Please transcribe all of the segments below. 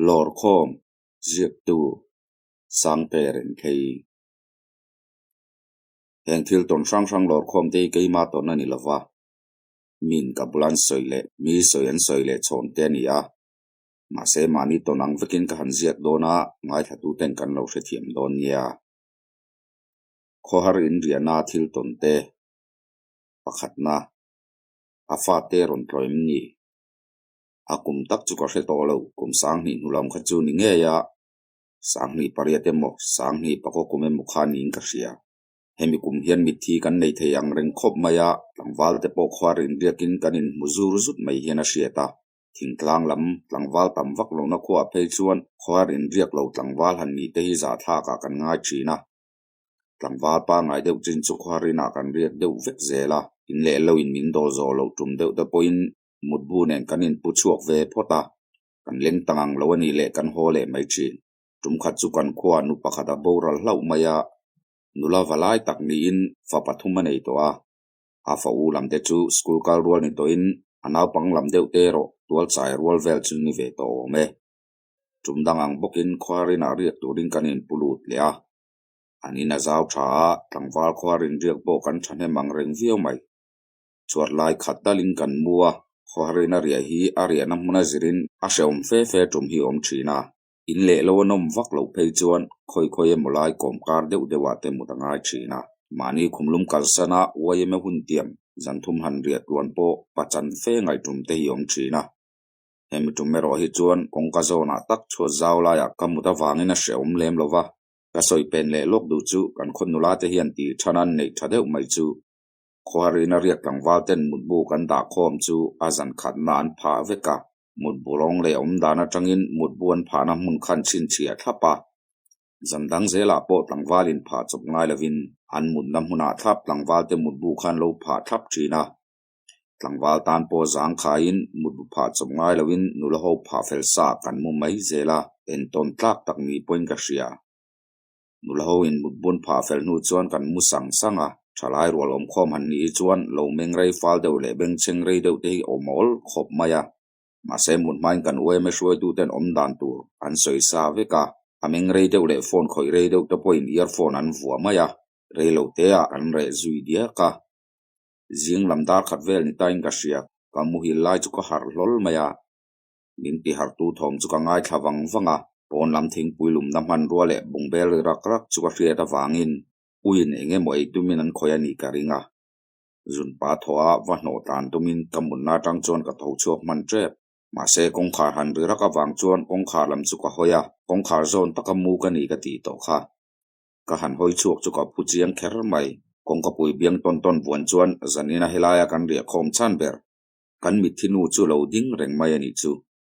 Lawrkhawm ziaktu Sangte Renkhei. Heng thil tawn hrang hrang lawrkhawm te hi keimah tawn a ni lova, min ka bula an sawi leh mi sawi an sawi leh chhawn te a ni a. Mahse mahni tawn ang vekin ka han ziak dawn a, ngaithlatuten kan lo hrethiam dawn nia. Khawhar inriahna thil tawn te pakhatna a fate rawn tlawh em ni? A kum tak chu ka hre tawh lo, kum sanghnih hnu lam kha chu ni ngei a, sanghnih pariat emaw sanghnih pakaw kum emaw kha niin ka hria. Hemi kum hian mitthi kan nei thei ang reng khawp mai a, tlangval te pawh khuar inriakin kan inhmu zur zut mai hian a hriat a. Thingtlang lam tlangval tam vak lohna khuaah phei chuan khuar inriak lo tlangval han nih te hi zahthlakah kan ngai thin a. Tlangval pangngai deuh chin chu khuar inah kan riak deuh vek zel a, in leh lo in min dawl zawh loh tum deuh te pawhin mutbu nen kan inpu chhuak ve phawt a, kan leng ta ngang lo a nih leh kan haw leh mai thin. Tum khat chu kan khuaah nu pakhat a boral hlauh mai a, nula va lai tak niin fa pathum a nei tawh a. A fa u lam te chu school kal rual ni tawhin a naupang lam deuh te erawh tual chai rual vel chu ni ve tawh awm e. Tum dang ang bawkin khuarinah riak turin kan inpu lut leh a. An in a zau tha a, tlangval khuarin riak pawh kan thahnem ang reng viau mai. Chhuat lai khat dalin kan mu a, khuarin a riah hi a riahna hmuna zirin a hrehawm fe fe tum hi a awm thin a. In leh lo a nawm vak loh phei chuan khawi khawi emaw lai kawm kar deuh deuh ah te mut a ngai thin a. Mahni khumlum kalsana YMA hun tiam zan thum han riah tluan pawh pachan fe ngaihtum te hi a awm thin a. Hemi tum erawh hi chuan kawngka zawnah tak chhuat zau laiah ka mut avangin a hrehawm lem lo va. Ka sawi pen leh lawk duh chu kan khaw nula te hian tih than an neih tha deuh mai chu. Khuarin a riak tlangval ten mutbu kan dah khawm chu a zan khatna an phah vek a. Mutbu rawng leh awm dan atangin mutbu an phahna hmun khan chhinchhiah thlap a. Zan dang zelah pawh tlangval in phah chawp ngai lovin an mutna hmunah thlap tlangval te mutbu khan lo phah thlap thin a. Tlangval tan pawh zang khaiin mutbu phah chawp ngai loin nula ho phah fel sa kan mu mai zel a, entawn tlak tak ni pawhin ka hria. Nula ho in mutbun phah fel hnu chuan kan mu sang sang a, thalai rual awmkhawm han nih hi chuan lo meng rei fal deuh leh bengchheng rei deuh te hi awm awl khawp mai a. Mahse mut hmain kan UMA hruaituten awm dan tur an sawi sa vek a, a meng rei deuh leh phone khawih rei deuh te pawhin earphone an vuah mai a, rei lo te ah kan reh zui diak a. Zing lam dar khat vel ni tain ka hria, ka muhil lai chu ka harh hlawl mai a. Min ti harhtu thawm chu ka ngaithla vang vang a, pawn lam thingpui lumna hmanrua leh bungbel ri rak rak chu ka hriat avangin uiin eng emaw ei tumin an khawih a nih ka ring a. Zunpa thaw a va hnawh tlan tumin ka mutna atang chuan ka tho chhuak hman tep. Mahse kawngkhar han ri rak avang chuan kawngkhar lam chu ka hawi a, kawngkhar zawn taka mu ka ni ka tih tawh kha. Ka han hawi chhuak chu ka phu chiang kher mai. Kawngkapui biang tawn tawn vuan chuan zanina helaia kan riah khawm chhan ber. Kan mitthi nu chu lo ding reng mai a nih chu.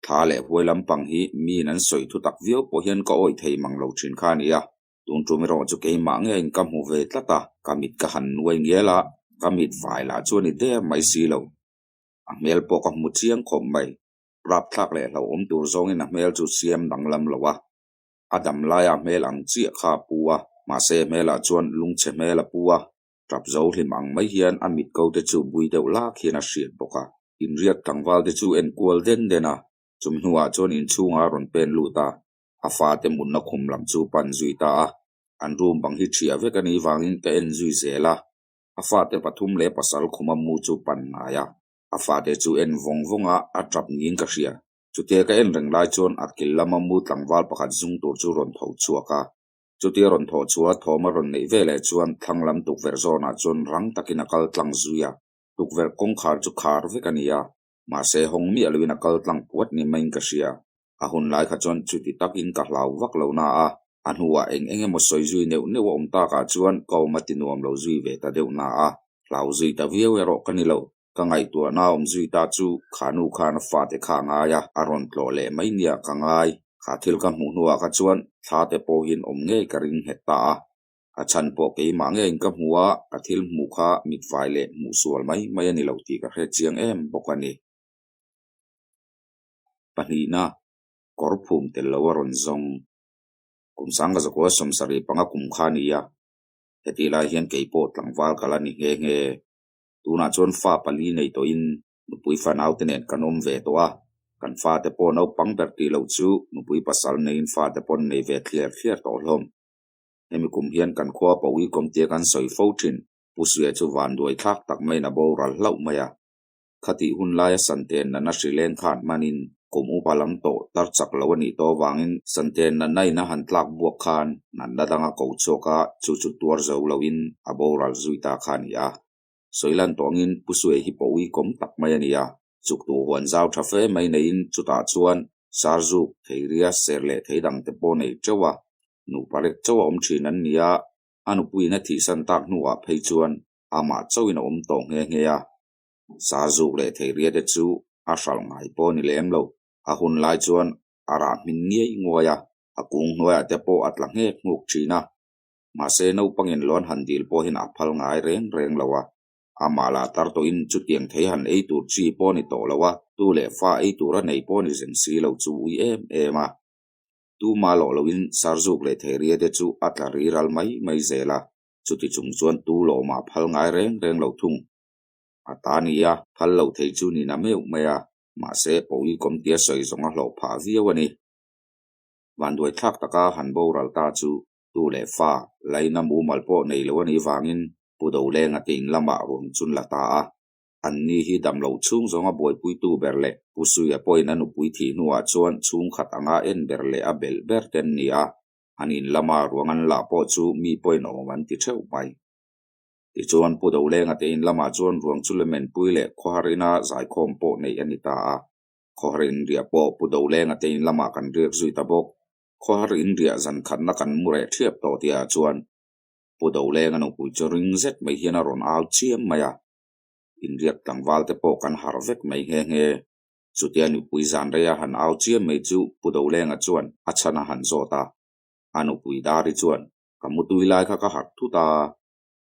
Thla leh huai lampang hi miin an sawi thu tak viau pawh hian ka awih thei mang lo thin kha a ni a. Tun tum erawh chu keimah ngeiin ka hmu ve tlat a, ka mit ka han nuai ngial a, ka mit vai lah chu a ni der mai si lo. A hmel pawh ka hmu chiang khawp mai. Rapthlak leh hlauhawm tur zawngin a hmel chu siam danglam lo a. A dam laia hmel ang chiah kha a pu a, mahse hmelah chuan lungchhe hmel a pu a, tap zo hlim ang mai hian a mit ko te chu bui deuh lak hian a hriat bawk a. Inriak tlangval te chu en kual den den a, chumi hnuah chuan inchhungah a rawn pen lut a, a fate mutna khum lam chu pan zui ta a, an room bang hi ṭhiah vek a nih vangin ka en zui zel a, a fate pathum leh pasal khuma mu chu pan hnai a, a fate chu en vawng vawng a, a tap niin ka hria. Chutia ka en reng lai chuan a kil lama mu tlangval pakhat zung tur chu rawn tho chhuak a. Chutia rawn thawh chhuah thawm a rawn neih ve leh chuan thlang lam tukverh zawnah chuan rang takin a kal tlang zui a. Tukverh kawngkhar chu khar vek a ni a, mahse hawng miah loin a kal tlang puat ni maiin ka hria. A hun lai kha chuan chuti takin ka hlau vak lo na a, a hnuah eng eng emaw sawi zui neuh neuh a awm takah chuan ka awm a ti nuam lo zui ve ta deuh na a. Hlau zui ta viau erawh ka ni lo. Ka ngaihtuahna awm zui ta chu kha nu khan a fate kha a ngai a, a rawn tlawh leh mai nia ka ngai. Kha thil ka hmuh hnuah kha chuan thla te pawhin awm ngei ka ring nghet ta a. A chhan pawh keimah ngeiin ka hmu a, ka thil hmuh kha mitvai leh hmuh sual mai mai a ni lo tih ka hre chiang em bawk a ni. Pahnihna, kawr phum tel lo a rawn zawng. Kum sangka zakua 75 kum kha a ni a, hetih lai hian keipawh tlangval ka la ni nghe nghe. Tunah chuan fa pali nei tawhin nupui fanaute nen kan awm ve tawh a, Kan fate pawh naupang ber tih loh chu nupui pasal neiin fate pawh an nei ve thliar thliar tawh hlawm. Hemi kum hian kan khua Pawi kawmtia kan sawi fo thin. Pu Suia chu vanduai thlak tak maiin a boral hlauh mai a. Khatih hun laia Santen natna hri leng khan hmanin kum upa lam tawh tar chak lo a nih tawh avangin Santen natna in a han tlak buak khan natna dang a ko chhuak a, chu chu tuar zo loin a boral zui ta kha a ni a. Sawilan tawngin Pu Suia hi pawi kawm tak mai a ni a, chuktu huan zau tha fe mai neiin chutah chuan Sarzuk, Theiria, ser leh thei dangte pawh nei teuh a, nupa rek chauh a awm thin an ni a, a nupuiin a thihsan tak hnuah phei chuan amah chauhin a awm tawh nghe nghe a. Sarzuk leh Theiria te chu a hralh ngai pawh a ni lem lo, a hun lai chuan a rah hmin ngiai nguai a, a kung hnuaiah te pawh a tla nghek nghuk thin a. Mahse naupangin loan han dil pawhin a phal ngai reng reng lo a, amah lah tar tawhin chutiang thei han ei tur chi pawh a ni tawh lo a, tu leh fa ei tur a nei pawh a ni zeng si lo chu ui em em a. Tuma lawh loin Sarzuk leh Theiria te chu a tla ri ral mai mai zel a, chuti chung chuan tu lawmah phal ngai reng reng lo thung. A ta ni a, phal lo thei chu ni na meuh mai a, mahse Pawi kawmtia sawi zawng a hlawh phah viau a ni. Vanduai thlak taka han boral ta chu tu leh fa laina mumal pawh nei lo a nih vangin Pu Dolenga te in lamah ruang chun la ta a. An ni hi dam lo chhung zawnga buaipuitu ber leh Pu Suia pawhin a nupui thih hnuah chuan chhungkhat anga en ber leh a belh ber te an ni a, an in lama ruang an lah pawh chu mi pawhin awm an ti theuh mai. Tichuan Pu Dolenga te in lamah chuan ruang chu lemenpui leh khawhar ina zaikhawm pawh neih a ni ta a. Khawhar in riah pawh Pu Dolenga te in lamah kan riak zui ta bawk. Khawhar in riah zan khatna kan mu reh thiap tawh tihah chuan Pu Dolenga nupui chu ring zet mai hian a rawn au chiam mai a. Inriak tlangval te pawh kan harh vek mai nghe nghe. Chutia nupui zan reia han au chiam mai chu Pu Dolenga chuan a chhan a han zawt a. A nupui Dari chuan, Ka mutui lai kha ka harh thut a.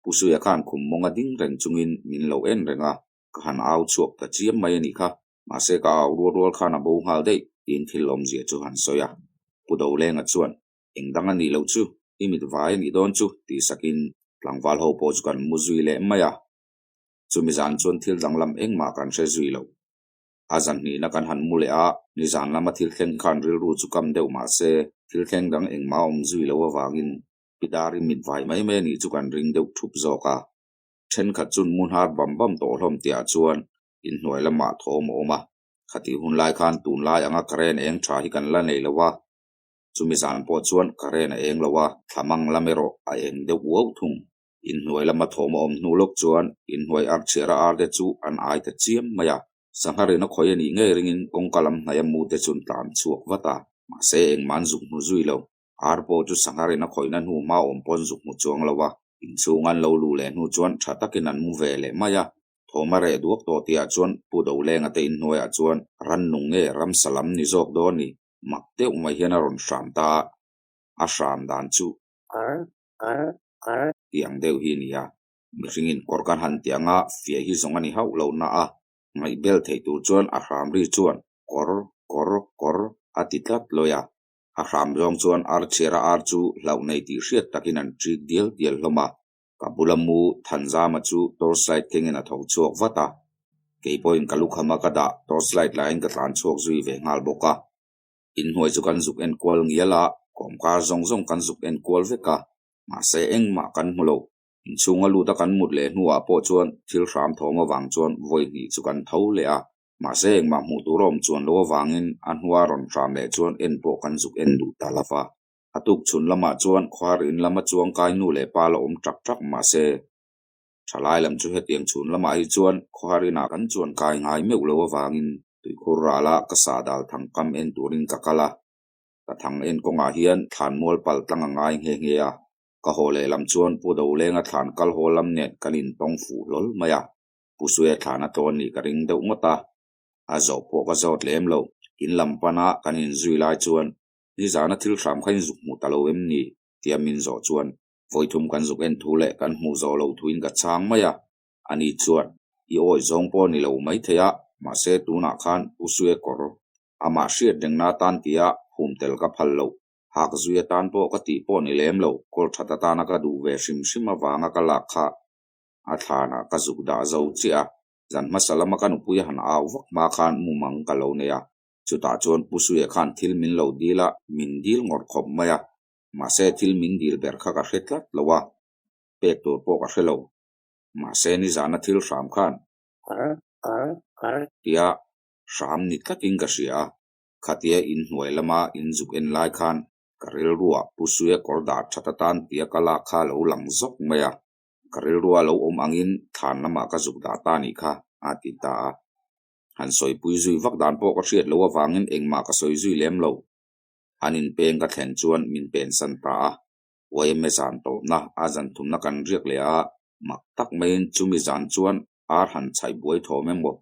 Pu Suia khan khum mawnga ding reng chungin min lo en reng a, ka han au chhuak ta chiam mai a nih kha. Mahse ka au rual rual khan a bo nghal daih tiin thil awmzia chu han sawi a. Pu Dolenga chuan, Eng dang a nih loh chu, i mit vai a nih dawn chu tih sakin tlangval ho pawh chu kan mu zui leh mai a. Chumi zan chuan thil danglam engmah kan hre zui lo. A zan hnihna kan han mu leh a, nizan lama thil thleng khan rilru chu kam deuh mahse thil thleng dang engmah a awm zui lo avangin Pi Dari mit vai mai mai a nih chu kan ring deuh thup zawk a. Thenkhat chun mu hnar bam bam tawh hlawm tihah chuan inhnuai lamah thawm a awm a, khatih hun lai khan tunlai anga current eng tha hi kan la nei lo a, chumi zan pawh chuan current a eng lo a, thlamang lam erawh a eng deuh uau thung. Inhnuai lama thawm a awm hnu lawk chuan inhnuai ar chhiara ar te chu an ai ta chiam mai a, sangha rin a khawi a nih ngei ringin kawngka lam hnaia mu te chu an tlan chhuak vat a, mahse engmah an zuk hmu zui lo. Ar pawh chu sangha rin a khawihna hnu hma awm pawh an zuk hmu chuang lo a, inchhung an lo luh leh hnu chuan tha takin an mu ve leh mai a. Thawm a reh duak tawh tihah chuan Pu Dolenga te inhnuaiah chuan rannung nge ramsa lam ni zawk dawn ni mak deuh mai hian a rawn hram ta a, a hram dan chu kar kar kar tih ang deuh hi a ni a, mihringin kawr kan han tih anga fiah hi zawng a ni hauh lo na a, ngaihbel theih tur chuan a hram ri chuan kawr kawr kawr a ti tlat lawi a. A hram zawng chuan ar chhiara ar chu hlauh nei tih hriat takin an ṭik dial dial hlawm a, ka bula mu Thanzama chu torchlight kengin a tho chhuak vat a, kei pawhin ka lukhama ka dah torchlight laiin ka tlan chhuak zui ve nghal bawk a. Inhnuai chu kan zuk enkual ngial a, kawmkar zawng zawng kan zuk enkual vek a, mahse engmah kan hmu lo. Inchhunga luta kan mut leh hnuah pawh chuan thil hram thawm avang chuan vawi hnih chu kan tho leh a, Mahse engmah hmuh tur a awm chuan lo avangin a hnua rawn hram leh chuan en pawh kan zuk en duh ta lova. A tuk chhun lamah chuan khuar in lama chuang kai nu leh pa la awm tak tak mahse thalai lam chu hetiang chhun lamah hi chuan khuar inah kan chuan kai ngai meuh lo avangin tuikhur rala ka sah dal thang kam en turin ka kal a. Ka thang en kawngah hian thlan mual pal tlang a ngai nghe nghe a. Ka haw leh lam chuan Pu Dolenga thlan kal haw lam nen kan intawng fuh hlawl mai a. Pu Suia thlan a tlawn nih ka ring deuh ngawt a, a zawh pawh ka zawt lem lo. In lam pana kan inzui lai chuan, Nizana thil hram kha in zuk hmuh ta lo em ni? tia min zawh chuan, Vawithum kan zuk en thu leh kan hmuh zawh lo thuin ka chhang mai a. Ani chuan, I awi zawng pawh ni lo maithei a, mahse tunah khan Pu Suia kawr amah hriat rengna atan tia hum tel ka phal lo. Hak zui atan pawh ka tih pawh ni lem lo, kawl that atana ka duh ve hrim hrim avanga ka lak kha A thlanah ka zuk dah zo chiah a, zan hmasa lama ka nupui a han au vak hma khan mumang ka lo nei a. Chutah chuan Pu Suia khan thil min lo dil a, min dil ngawrh khawp mai a. Mahse thil min dil ber kha ka hre tlat lo a, pek tur pawh ka hre lo. Mahse nizana thil hram khan. Kar, kar, kar. Tia hram ni tlatin ka hria a, khatia inhnuai lama inzuk en lai khan ka rilruah Pu Suia kawr dah that atan tia ka lak kha a lo lang zawk mai a, ka rilrua lo awm angin thlan lamah ka zuk dah ta nih kha, a ti ta a. Han sawipui zui vak dan pawh ka hriat loh avangin engmah ka sawi zui lem lo. An inpeng ka thlen chuan min pensan ta a, YMA zan tawpna a zan thumna kan riak leh a, mak tak maiin chumi zan chuan ar han chhaih buai thawm emaw,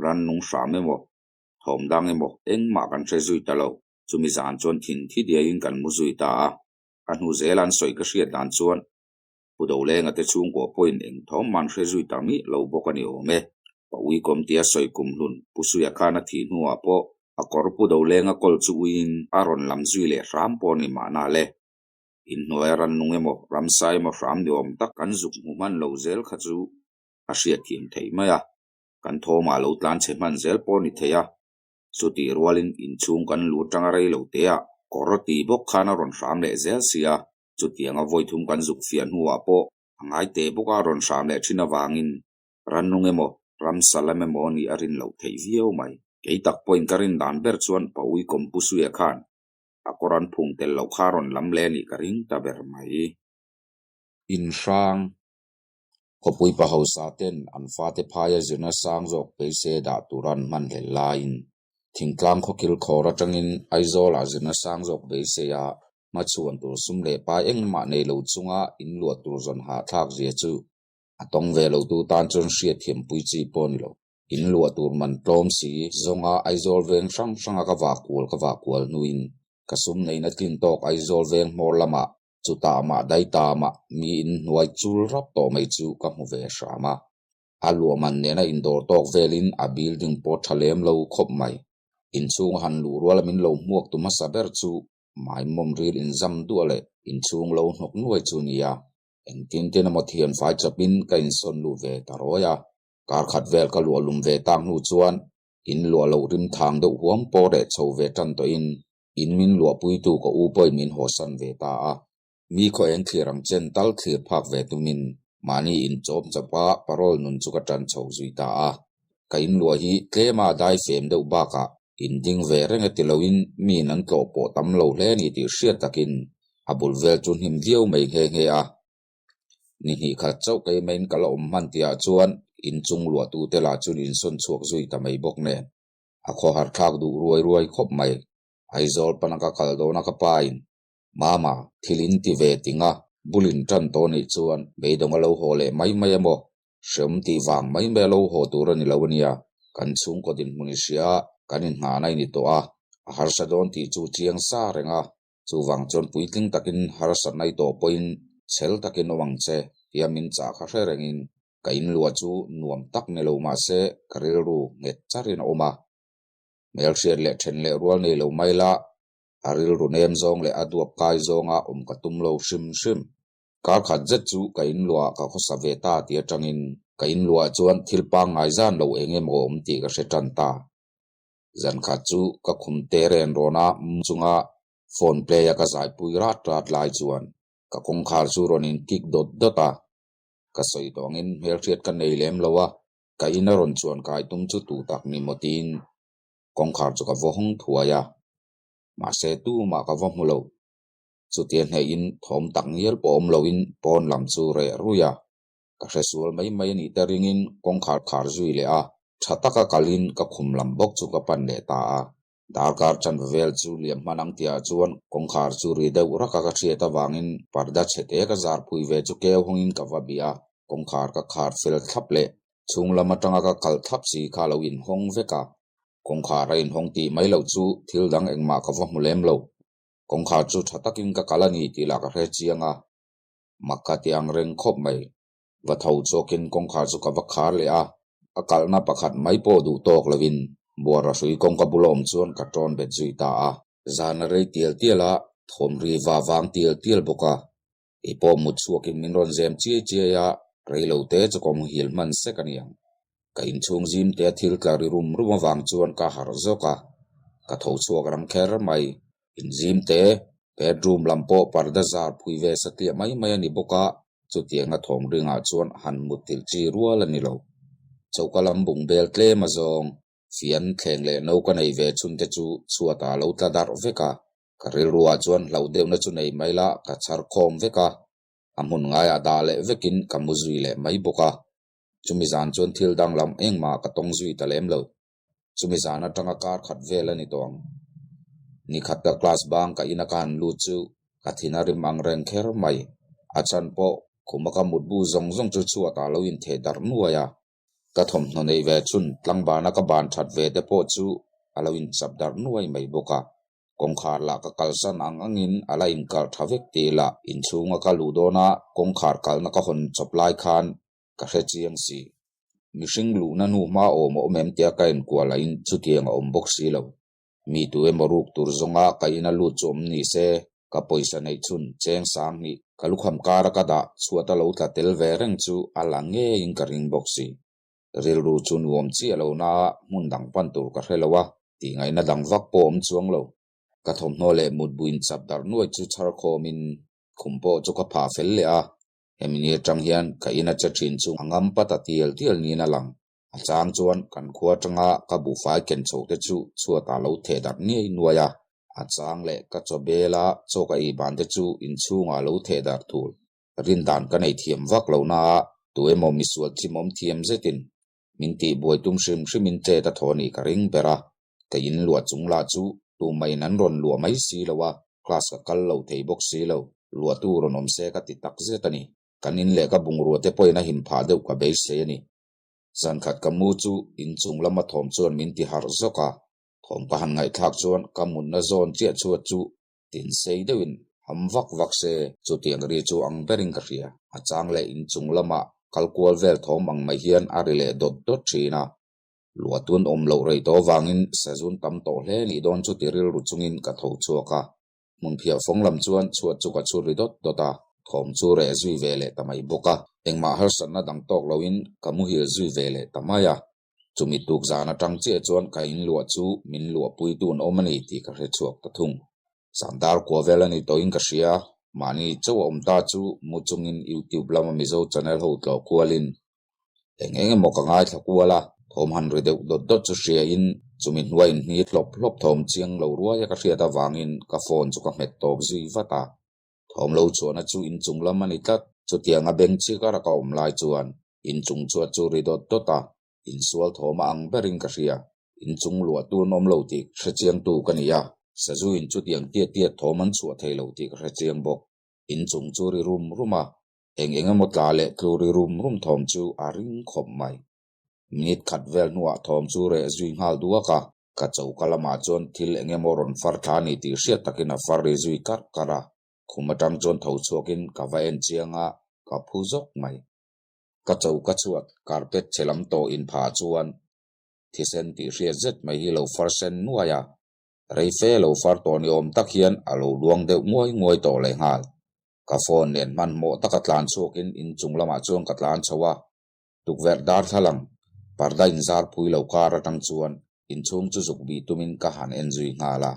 rannung hram emaw, thawm dang emaw engmah kan hre zui ta lo. Chumi zan chuan thin thi diaiin kan mu zui ta a, ka hnu zel an sawi ka hriat dan chuan Pu Dolenga te chhungkua pawhin eng thawm man hre zui ta miah lo bawk a ni awm e. Pa Uikawm tia sawi kum hlun Pu Suia khan a thih hnuah pawh a kawr Pu Dolenga kawl chu uiin a rawn lam zui leh hram pawh a ni mahna le. Inhnuaia rannung emaw, ramsa emaw hram ni awm tak kan zuk hmu hman lo zel kha chu a hriatthiam theih mai a, kan thawmah lo tlan chhe hman zel pawh a ni thei a. Chutih rualin inchhung kan lu atanga rei lo te ah kawr ti bawk khan a rawn hram leh zel sia, chutianga vawi thum kan zuk fiah hnuah pawh a ngai teh bawk a rawn hram leh thin avangin rannung emaw ramsa lam emaw nih a rin loh theih viau mai. Kei tak pawhin ka rin dan ber chuan Pa Uikawm Pu Suia khan a kawr an phung tel loh kha rawn lam leh nih ka ring ta ber mai. Inhrang. Khawpui pa hausa ten an fate phaia zirna sang zawk peise dah tura an hman hlel laiin thingtlang khawkil khawr atangin Aizawlah zirna sang zawk beisei a hmachhuan tur sum leh pai engmah nei lo chunga in luah tur zawn hahthlak zia chu a tawng ve lo tu tan chuan hriatthiam pui chi pawh a ni lo. In luah tur man tlawm si zawnga Aizawl veng hrang hranga ka vah kual ka vah kual hnuin ka sum neihna tlin tawk Aizawl veng hmawr lamah Chutah mah daita mah mi in hnuai chul rap tawh mai chu ka hmu ve hram a. A luahman nena indawr tawk velin a building pawh tha lem lo khawp mai. Inchhung a han luh ruala min lo hmuak tu hmasa ber chu maimawm ril inzam duah leh inchhung lo hnawk nuai chu nia. Engtin tin emaw thian fai chawpin ka insawn luh ve ta rawi a. Kar khat vel ka luah lum ve tak hnu chuan in luah loh rim thang deuh huam pawh reh chho ve tan tawhin In min luahpuitu ka u pawhin min hawsan ve ta a, mi khaw eng thlir ang chen tal thlir phak ve tumin mahni inchawm chawpa parole nun chu ka tan chho zui ta a. Ka inluah hi tlema dai fem deuh bakah inding ve reng e ti loin miin an tlawh pawh tam lo hle a ni tih hriat takin a bul vel chu hnim viau mai nghe nghe a. Ni hnih khat chauh keimah in ka la awm hman tihah chuan inchung luahtute lah chuan insawn chhuak zui ta mai bawk nen. A khawhar thlak duh ruai ruai khawp mai. Aizawl pana ka kal dawn a ka pa in, Mama, thil in ti ve ting a, bul in tan tawh nih chuan beidawng a lo haw leh mai mai emaw, hreawm tih vang mai mai a lo haw tur a ni lo a nia, kan chhungkaw dinhmun i hria a, kan inhnahna i ni tawh a, a harsa dawn tih chu chiang sa reng a, chuvang chuan puitling takin harsatna i tawh pawhin chhel takin awm ang che tia min chah kha hre rengin Ka inluah chu nuam tak ni lo mah se ka rilru nghet charin a awm a. Hmelhriat leh then leh rual nei lo mai la, a rilru nem zawng leh a duap kai zawnga awm ka tum lo hrim hrim. Kar khat zet chu ka inluahah ka khawsa ve ta ti atangin ka inluah chuan thil pangngai zan lo eng emaw awm tih ka hre tan ta. Zan khat chu ka khum te ren rawn a chunga phone play a ka zaipui rat rat lai chuan ka kawngkhar chu rawn in kik dawt dawt a. Ka sawi tawh angin hmelhriat ka nei lem lo a, ka in a rawn chuan kai tum chu tu tak ni maw tiin kawngkhar chu ka vaw hawng thuai a, mahse tumah ka va hmu lo. Chutia hneihin thawm tak ngial pawh awm loin pawn lam chu reh rui a, ka hresual mai mai a nih te ringin kawngkhar khar zui leh a, tha taka kalin ka khum lam bawk chu ka pan leh ta a. Darkar chanve vel chu liam hman ang tihah chuan kawngkhar chu ri deuh rak a ka hriat avangin parda chhete ka zar phui ve chu keu hawngin ka va bih a, kawngkhar ka khar fel thlap leh chhung lam atanga ka kalh thlap si kha a lo inhawng vek a. Kawngkhar a inhawng tih mai loh chu thil dang engmah ka va hmu lem lo. Kawngkhar chu tha takin ka kalh a ni tih lah ka hre chiang a, mak ka ti ang reng khawp mai. Va tho chhuakin kawngkhar chu ka va khar leh a, a kalhna pakhat mai pawh duh tawk lovin buara hrui kawngka bula awm chuan ka tawn bet zui ta a. Zan a rei tial tial a, thawm ri va vang tial tial bawk a. Kei pawh mut chhuakin min rawn zem chiai chiai a, rei lo te chu ka muhil hman sek a niang. Ka inchhung zim te a thil tla ri rum rum avang chuan ka harh zawk a. Ka tho chhuak rang kher mai. Inzim te, bedroom lam pawh parda zar phui ve satliah mai mai a ni bawk a, chutianga thawm ringah chuan han muttilh chi rual a ni lo. Choka lam bung bel tlem a zawng, fian thleng leh no ka nei ve chhun te chu chhuatah a lo tla darh vek a. Ka rilruah chuan hlauh deuhna chu nei mai la, ka chhar khawm vek a, a hmun ngaiah dah leh vekin ka mu zui leh mai bawk a. Chumi zan chuan thil danglam engmah ka tawng zui ta lem lo. Chumi zan atanga kar khat vel a ni tawh ang. Ni khat ka class bang ka ina ka han lut chu ka thin a rim ang reng kher mai. A chhan pawh khuma ka mutbu zawng zawng chu chhuatah lo intheh darh nuai a. Ka thawmhnaw neih ve chhun tlangbana ka ban that ve te pawh chu a lo inchap darh nuai mai bawk a. Kawngkhar lah ka kalsan ang angin a la inkalh tha vek tih lah inchhunga ka luh dawna kawngkhar kalhna ka hawn chawp lai khan ka hre chiang si. Mihring luhna hnu hma awm a awm em tia ka enkual ahin chutiang a awm bawk si lo. Mi tu emaw ruk tur zawnga ka ina lut chu awm ni se, ka pawisa neih chhun cheng sang hnih ka lukham kara ka dah chhuat a lo tla tel ve reng chu a la ngeiin ka ring bawk si. Rilru chu nuam chiah lo na hmun dang pan tur ka hre lo a, tihngaihna dang vak pawh awm chuang lo. Ka thawmhnaw leh mutbu inchap darh nuai chu chhar khawmin khum pawh chu ka phah fel leh a, hemi ni atang hian ka ina che thin chu a ngam pat a tial tial niin a lang. A chang chuan kan khua atanga ka buhfai ken chho te chu chhuatah lo theh darh ngei nuai a, a chang leh ka chaw bela chaw ka ei ban te chu inchhungah lo theh darh thul. Rindan ka nei thiam vak lo na a, tu emaw misual chimawm thiam zetin min tih buai tum hrim hrimin chet a thaw nih ka ring ber a, ka in luah chung lah chu tumah-in an rawn luah mai si lo a, class ka kal lo thei bawk si lo, luahtu rawn awm se ka ti tak zet a ni. Kan in leh ka bungrua te pawhin a him phah deuh ka beisei a ni. Zankhat ka mu chu inchung lama thawm chuan min ti harh zawk a, thawm ka han ngaihthlak chuan ka mutna zawn chiah chhuat chu Tin sei deuhin ham vak vak se, chutiang ri chu ang berin ka hria. A chang leh inchung lamah kal kual vel thawm ang mai hian a ri leh dawt dawt thin a. Luatun awm loh rei tawh avangin sazun tam tawh hle nih dawn chu ti rilru chungin ka tho chhuak a. Hmunphiah fawng lam chuan chhuat chu ka chhur ri dawt dawt a, thawm chu reh zui ve leh ta mai bawk a. Engmah harsatna dang tawk loin ka muhil zui ve leh ta mai a. Chumi tuk zan atang chiah chuan ka inluah chu min luahpui tun awm a ni tih ka hre chhuak ta thung. Sandar kua vel a ni tawhin ka hria, mahni chauh a awm ta chu mu chungin YouTube lama Mizo channel ho tlawh kualin eng eng emaw ka ngaithla kual a, thawm han ri deuh dawt dawt chu hriain chumi hnuai inhni hlawp hlawp thawm chiang lo ruaia ka hriat avangin ka phone chu ka hmet tawp zui vat a. Thawm lo chhuahna chu inchung lam a ni tlat. Chutianga beng chik a raka awm lai chuan inchung chhuat chu ri dawt dawt a, insual thawm a ang berin ka hria. Inchung luah tun awm lo tih hrechiangtu ka ni a, sazuin chutiang tiat tiat thawm an chhuah thei lo tih ka hrechiang bawk. Inchung chu ri rum rum a, eng eng emaw tla leh tlu ri rum rum thawm chu a ring khawp mai. Minute khat vel hnuah thawm chu reh zui nghal duak a, Ka choka lamah chuan thil eng emaw rawn far thla a ni tih hriat takin a far ri zui karh karh a, khum atang chuan tho chhuakin ka va en chiang a, ka phu zawk mai. Ka choka chhuat carpet chhe lam tawh inphah chuan thisen tih hriat zet mai hi lo far sen nuai a, rei fe lo far tawh ni awm tak hian a lo luang deuh nguai nguai tawh lehnghal. Ka phone nen hmanhmawh taka tlan chhuakin inchung lamah chuan ka tlan chho a, Tukverh darthlalang, parda inzar pui lo kar atang chuan inchhung chu zuk bih tumin ka han en zui nghal a.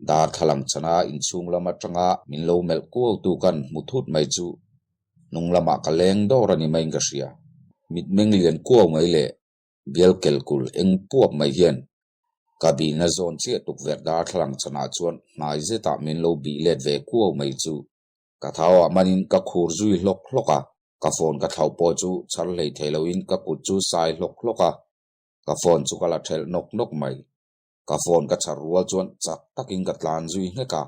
Darthlalang chana inchhung lam atanga min lo melh kuau tu kan hmu thut mai chu hnung lamah ka leng dawr a ni maiin ka hria. Mitmeng lian kuau mai leh bial kelkul eng puap mai hian ka bihna zawn chiah tukverh darthlalang chanah chuan hnai zetah min lo bih let ve kuau mai chu Ka thau ah manin ka khur zui hlawk hlawk a, ka phone ka thlauh pawh chu chhar hlei thei loin ka kut chu sai hlawk hlawk a, ka phone chu ka la thelh nawk nawk mai. Ka phone ka chhar rual chuan chak takin ka tlan zui nghek a,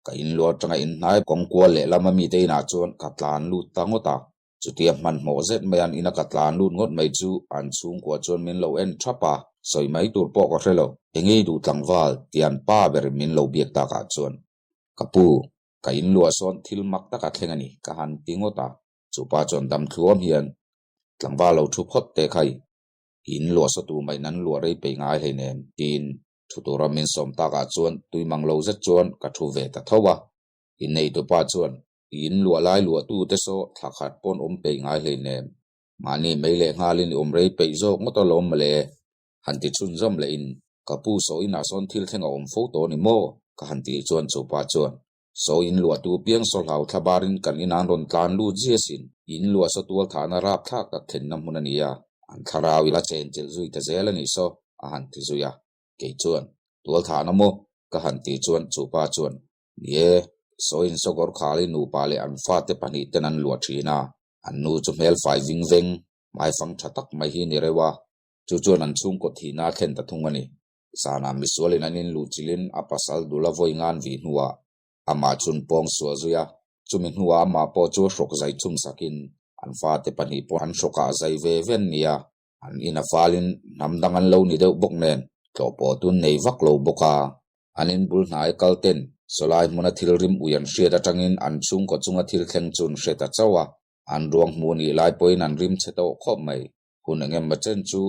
ka inluah atanga inhnai kawngkual lehlam a mite inah chuan ka tlan lut ta ngawt a, chutia hmanhmawh zet mai an ina ka tlan lut ngawt mai chu an chhungkua chuan min lo en thap a, sawi mai tur pawh ka hre lo. Engei duh tlangval tian pa berin min lo biak takah chuan ka pu Ka inluah sawn thil mak tak a thleng a ni, ka han ti ngawt a. Chupa chuan dam thluam hian tlangval lo thu phawt teh khai, i inluah saw tu mai nan luah rei peih ngai hleinem, tiin thu tura min sawm takah chuan tui mang lo zet chuan ka thu ve ta tho a. Inneitupa chuan, I inluah lai luahtu te saw thla khat pawn awm peih ngai hleinem, mahni mei leh nghalin i awm rei peih zawk ngawt alawm mawle, han ti chhunzawm lehin. Ka pu saw inah sawn thil thleng a awm fo tawh a ni maw? Ka han tih chuan chupa chuan, Saw in luah tu piang saw hlau thla barin kan inah an rawn tlan lut zia sin. In luah saw tual thahna rap thlak tak thlenna hmun a ni a, an thlarau ila chen chilh zui ta zel a nih saw, a han ti zui a. Kei chuan, Tual thahna maw? Ka han tih chuan chupa chuan, Ni e, saw in sawkawr khali nupa leh an fate pahnih ten an luah thin a, an nu chu hmel fai ving veng, hmaifang tha tak mai hi ni reuh a, chu chuan an chhungkaw thihna a thlen ta thung a ni. Zanah misualin an inluh chilhin a pasal dul a vawi ngan vih hnuah amah chun pawng sual zui a, chumi hnuah amah pawh chu hrawk zai chhum sakin an fate pahnih pawh an hrawkah zai ve ve an ni a, an in a falin hnam dang an lo ni deuh bawk nen tlawh pawh tun nei vak lo bawk a. An inbul hnai kal ten sawlai hmuna thil rim ui an hriat atangin an chhungkaw chunga thil thleng chu an hre ta chauh a, an ruang hmuh nih lai pawhin an rim chhe tawh khawp mai. Hun eng emaw chen chu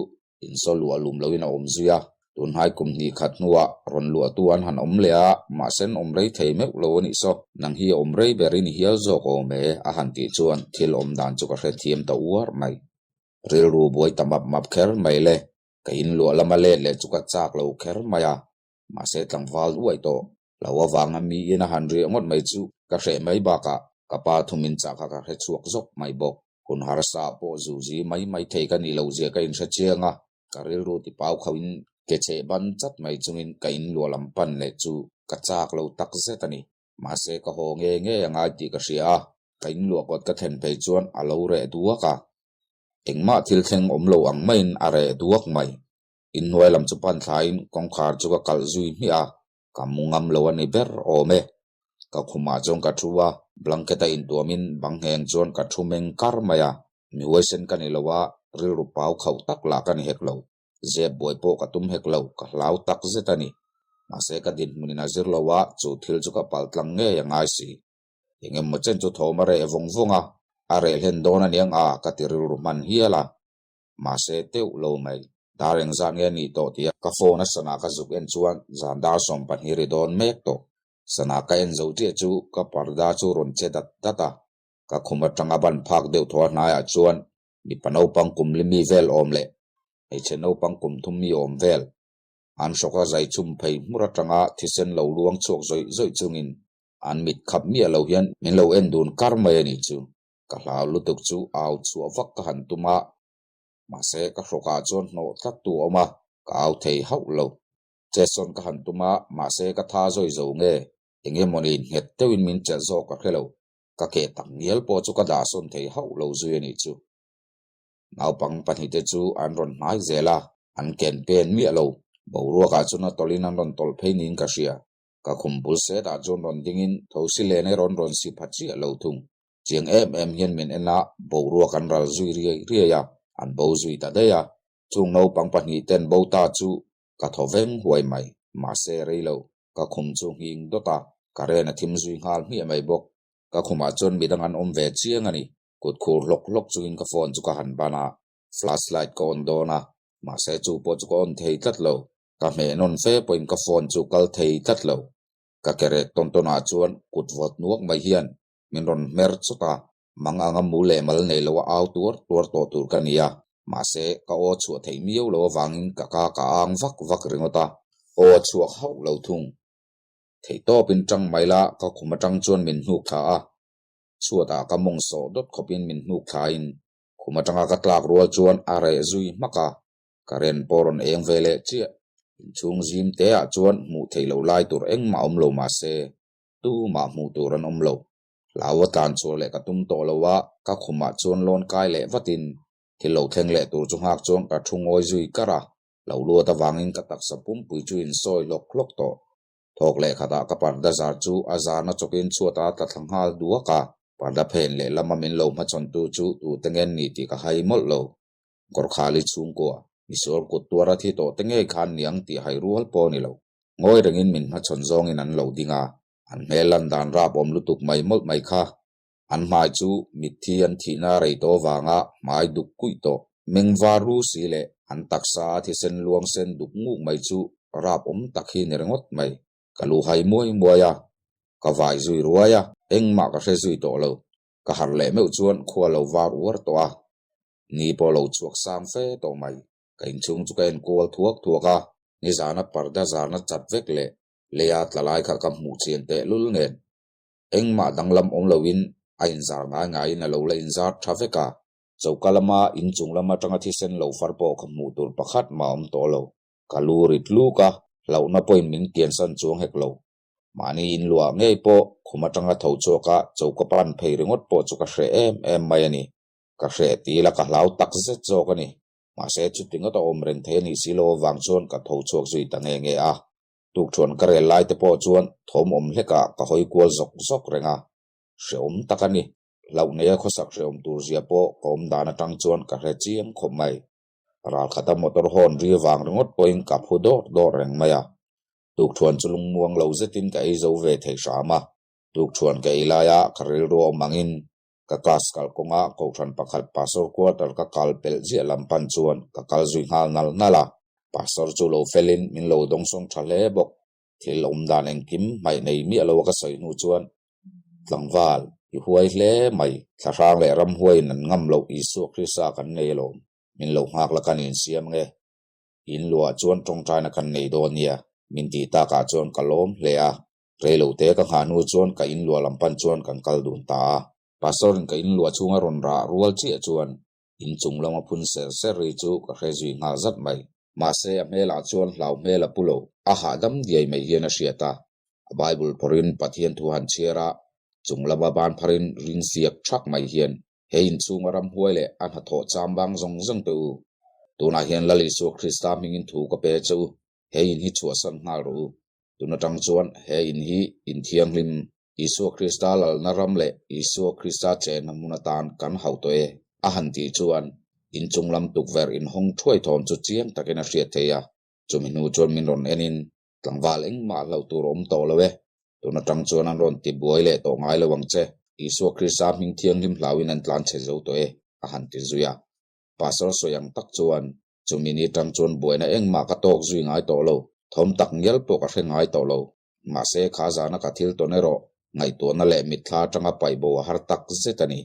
insaw luah lum loin a awm zui a, tunhai kum hnih khat hnuah rawn luahtu an han awm leh a, mahse an awm rei thei meuh lo a nih saw. Nang hi a awm rei ber i ni hial zawk awm e, a han tih chuan thil awm dan chu ka hrethiam ta uar mai. Rilru buai ta map map kher mai le, ka inluah lama let leh chu ka chak lo kher mai a, mahse tlangval uaih tawh lo avanga miin a han riah ngawt mai chu ka hreh mai bakah ka pa thumin chah kha ka hre chhuak zawk mai bawk. Hun harsa pawh zuzi mai mai thei ka nih loh zia ka inhre chiang a, ka rilru ti pau khauhin ke cheh ban chat mai chungin ka inluah lam pan leh chu ka chak lo tak zet a ni. Mahse ka haw nge nge a ngai tih ka hria a, ka inluah kawt ka thlen phei chuan a lo reh duak a. Engmah thil thleng awm lo ang maiin a reh duak mai. Inhnuai lam chu pan thlain kawngkhar chu ka kalh zui hmiah a, ka mu ngam lo a ni ber awm e. Ka khumah chuan ka thu a, blanket a intuamin bang ngheng chuan ka thu meng kar mai a, mi huaisen ka ni lo a, rilru pau khauh tak lah ka ni hek lo. Zep buai pawh ka tum hek lo, ka hlau tak zet a ni. Mahse ka dinhmunin a zir lo a, chu thil chu ka pal tlang ngei a ngai si. Eng emaw chen chu thawm a reh vawng vawng a, a reh hlen dawn a niang a, ka ti rilru hman hial a. Mahse teuh lo mai, dar engzat nge a nih tawh tia ka phone a sana ka zuk en chuan zan dar 12 ri dawn mek tawh. Sana ka en zo chiah chu ka parda chu rawn che dat dat a, ka khum atanga ban phak deuh thaw a hnaiah chuan mipa naupang kum li mi vel awm leh hmeichhe naupang kum thum mi awm vel an hrawka zai chhum phei hmur atanga thisen lo luang chhuak zawih zawih chungin an mit khap miah lo hian min lo en dun kar mai a nih chu. Ka hlau lutuk chu au chhuah vak ka han tum a, mahse ka hrawkah chuan hnawh tlat tu a awm a, ka au thei hauh lo. Chetsawn ka han tum a, mahse ka tha zawi zo nge, eng emawni nghet deuhin min chelh zawk ka hre lo. Ka ke tak ngial pawh chu ka dahsawn thei hauh lo zui a nih chu. Naupang pahnihte chu an rawn hnai zel a, an ken pen miah lo. Boruakah chuan a tawlhin an rawn tawlh phei niin ka hria. Ka khum bul setah chuan rawn dingin thosi len erawh an rawn si pha chiah lo thung. Chiang em em hian min en a, boruak an ral zui riai riai a, an bo zui ta daih a. Chung naupang pahnih ten bo ta chu ka thaw veng huai mai. Mahse rei lo, ka khum chu nghing dawt a, ka ren a thim zui nghal hmiah mai bawk. Ka khumah chuan midang an awm ve chiang a ni. Kut khur hlawk hlawk chungin ka phone chu ka han ban a, flashlight ka on dawn a, mahse chu pawh chu ka on thei tlat lo. Ka hmeh nawn fe pawhin ka phone chu kal thei tlat lo. Ka ke rek tawn tawnah chuan kut vawt nuak mai hian min rawn hmer chawt a, mang anga mu leh mal nei lo a au tuar tuar tawh tur ka ni a, mahse ka aw chhuah theih miau lo avangin ka ka ka ang vak vak ringawt a, aw a chhuak hauh lo thung. Theihtawpin tang mai la ka khum atang chuan min hnuk thla a, chhuatah ka mawng sawh dawt khawpin min hnuk thlain khum atanga ka tlak rual chuan a reh zui hmak a, ka ren pawh rawn eng ve leh chiah. Inchhung zim te ah chuan hmuh theih loh lai tur engmah awm lo mahse Tumah hmuh tur an awm lo. Hlau a tlan chhuah leh ka tum tawh lo a, ka khumah chuan lawn kai leh vatin thil lo thleng leh tur chu nghak chuan ka thu ngawi zui kar a, lo luat avangin ka taksa pumpui chu insawi hlawk hlawk tawh. Thawk leh khatah ka parda zar chu a zarna chawkin chhuat a tla thla nghal duak a, parda phen leh lama min lo hmachhawntu chu tute ngen ni tih ka hai mawlh lo. Gorkhali chhungkua, misual kut tuara thi tawh te ngei khan niang tih hai rual pawh a ni lo. Ngawi rengin min hmachhawn zawngin an lo ding a, an hmel lan dan rap awm lutuk mai mawlh mai kha. An hmai chu mitthi an thihna rei tawh avanga hmai duk kuih tawh, meng var ru si leh an taksa a thisen luang sen duk nguk mai chu rap awm tak hi ni ringawt mai. Ka lu hai muai muai a, ka vai zui ruai a, engmah ka hre zui tawh lo. Ka harh leh meuh chuan khua lo var uar tawh a, ni pawh lo chhuak sang fe tawh mai. Ka inchhung chu ka en kual thuak thuak a. Nizana parda zarna chat vek leh leia tla lai kha ka hmuh chian tehlul nen engmah danglam awm loin a inzar ngai ngaiin a lo la inzar tha vek a. Choka lama inchung lam atanga thisen lo far pawh ka hmuh tur pakhat mah a awm tawh lo. Ka lu rit luk a, hlauhna pawhin min kiansan chuang hek lo. Mahni inluah ngei pawh khum atanga tho chhuak a choka pan phei ringawt pawh chu ka hreh em em mai a ni. Ka hreh ti ila ka hlau tak zet zawk a ni. Mahse chuti ngawt a awm reng thei a nih si lo avang chuan ka tho chhuak zui ta nge nge a. Tukṭhuan ka rel lai te pawh chuan thawm awm hlekah ka hawi kual zawk zawk reng a. Hrehawm tak a ni. Hlauh neia khawsak hrehawm tur zia pawh ka awm dan atang chuan ka hre chiang khawp mai. Ralkhata motor hawn ri vang ringawt pawhin ka phu dawr dawr reng mai a. Tukṭhuan chu lungmuang lo zetin ka ei zo ve thei hram a. Tukṭhuan ka ei laia ka rilru awm angin ka class kal kawnga kohhran pakhat pastor quarter ka kal pelh ziah lam pan chuan ka kal zui nghal nal nal a. Pastor chu lo felin min lo dawngsawng tha hle bawk. Thil awm dan engkim hmaih nei miah lo a ka sawi hnu chuan tlangval i huai hle mai. Thlahrang leh ramhuaiin an ngam loh Isua Krista kan nei alawm. Min lo nghak la kan insiam nge. In luah chuan tawngtaina kan nei dawn nia. Min tih takah chuan ka lawm hle a. Reilote ka nghah hnu chuan ka in luah lam pan chuan kan kal dun ta a. Pastor in ka in luah chhunga rawn rah rual chiah chuan in chung lama phun ser ser ri chu ka hre zui nghal zat mai. Mahse a hmelah chuan hlau hmel a pu lo, a hahdam diai mai hian a hriat a. A Bible phawrhin Pathian thu han chhiar a, chung lama ban pharin ring siak thak mai hian he in chhunga ramhuai leh a hnathawh cham bang zawng zawng teh u. Tunah hian Lal Isua Krista hmingin thu ka pe che u, he in hi chhuahsan nghal rawh u. Tun atang chuan he in hi in thianghlim Isua Krista lalna ram leh Isua Krista chenna hmun atan kan hauh tawh e, a han tih chuan in chung lam tukverh inhawng thuai thawm chu chiang takin a hriat thei a. Chumi hnu chuan min rawn enin tlangval engmah hlauh tur a awm tawh lo e, tun atang chuan an rawn ti buai leh tawh ngai lo ang che, Isua Krista hming thianghlim hlauhin an tlan chhe zo tawh e, a han ti zui a. Pastor sawi ang tak chuan chumi ni tang chuan buaina engmah ka tawk zui ngai tawh lo, thawm tak ngial pawh ka hre ngai tawh lo. Mahse, kha zana ka thil tawn erawh ngaihtuahna leh mitthla atanga paih bo a har tak zet a ni.